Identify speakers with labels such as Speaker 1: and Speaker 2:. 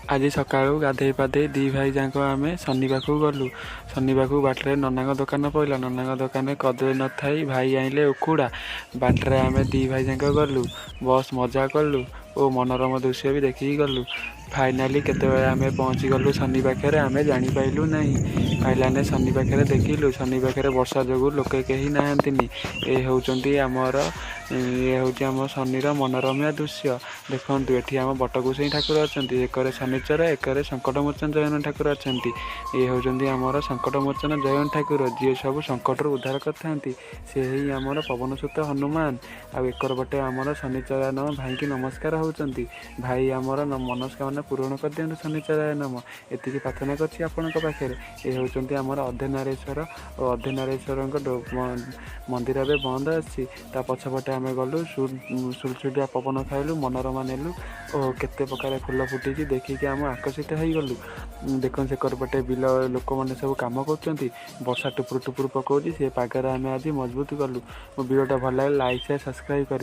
Speaker 1: ଆଜି ସକାଳୁ ଗାଧେଇ ପାଧେଇ ଦୁଇ ଭାଇ ଯାକ ଆମେ ଶନି ପାଖକୁ ଗଲୁ। ଶନି ପାଖକୁ ବାଟରେ ନନାଙ୍କ ଦୋକାନ ପଡ଼ିଲା। ନନାଙ୍କ ଦୋକାନରେ କଦଳୀ ନଥାଇ ଭାଇ ଆଣିଲେ ଉଖୁଡ଼ା। ବାଟରେ ଆମେ ଦୁଇ ଭାଇ ଯାକ ଗଲୁ, ବସ୍ ମଜା କଲୁ ଓ ମନୋରମ ଦୃଶ୍ୟ ବି ଦେଖିକି ଗଲୁ। ଫାଇନାଲି କେତେବେଳେ ଆମେ ପହଞ୍ଚିଗଲୁ ଶନି ପାଖରେ ଆମେ ଜାଣିପାରିଲୁ ନାହିଁ। ଫାଇନାଲି ଶନି ପାଖରେ ଦେଖିଲୁ, ଶନି ପାଖରେ ବର୍ଷା ଯୋଗୁଁ ଲୋକେ କେହି ନାହାନ୍ତିନି। ଏ ହେଉଛନ୍ତି ଆମର, ଇଏ ହେଉଛି ଆମ ଶନିର ମନୋରମ୍ୟ ଦୃଶ୍ୟ। ଦେଖନ୍ତୁ, ଏଠି ଆମ ବଟଗୋସାଇଁ ଠାକୁର ଅଛନ୍ତି, ଏକରେ ଶନିଚର, ଏକରେ ସଙ୍କଟମୋଚନ ଜୟନ ଠାକୁର ଅଛନ୍ତି। ଇଏ ହେଉଛନ୍ତି ଆମର ସଙ୍କଟମୋଚନ ଜୟନ ଠାକୁର, ଯିଏ ସବୁ ସଙ୍କଟରୁ ଉଦ୍ଧାର କରିଥାନ୍ତି। ସେ ହିଁ ଆମର ପବନସୁତ ହନୁମାନ। ଆଉ ଏକର ପଟେ ଆମର ଶନିଚରାୟ ନମ ଭାଇକି ନମସ୍କାର ହେଉଛନ୍ତି। ଭାଇ ଆମର ମନସ୍କାମନା ପୂରଣ କରିଦିଅନ୍ତୁ, ଶନିଚରାୟ ନମ, ଏତିକି ପ୍ରାର୍ଥନା କରୁଛି ଆପଣଙ୍କ ପାଖରେ। ଏ ହେଉଛନ୍ତି ଆମର ଅର୍ଦ୍ଧନାରୀଶ୍ୱର ଓ ଅର୍ଦ୍ଧନାରୀଶ୍ୱରଙ୍କ ମନ୍ଦିର ଏବେ ବନ୍ଦ ଅଛି। ତା ପଛପଟେ ଆମେ ଗଲୁ, ସୁଲସୁଲିଆ ପବନ ଖାଇଲୁ, ମନୋରମା ନେଲୁ ଓ କେତେ ପ୍ରକାର ଫୁଲ ଫୁଟିଛି ଦେଖିକି ଆମ ଆକର୍ଷିତ ହେଇଗଲୁ। ଦେଖନ୍ତୁ, ସେକର ପଟେ ବିଲ ଲୋକମାନେ ସବୁ କାମ କରୁଛନ୍ତି। ବର୍ଷା ଟୁପୁରୁ ଟୁପୁରୁ ପକାଉଛି, ସେ ପାଗରେ ଆମେ ଆଜି ମଜବୁତ କଲୁ। ମୋ ଭିଡ଼ିଓଟା ଭଲ ଲାଗିଲେ ଲାଇକ୍, ସେୟାର, ସବସ୍କ୍ରାଇବ୍ କରି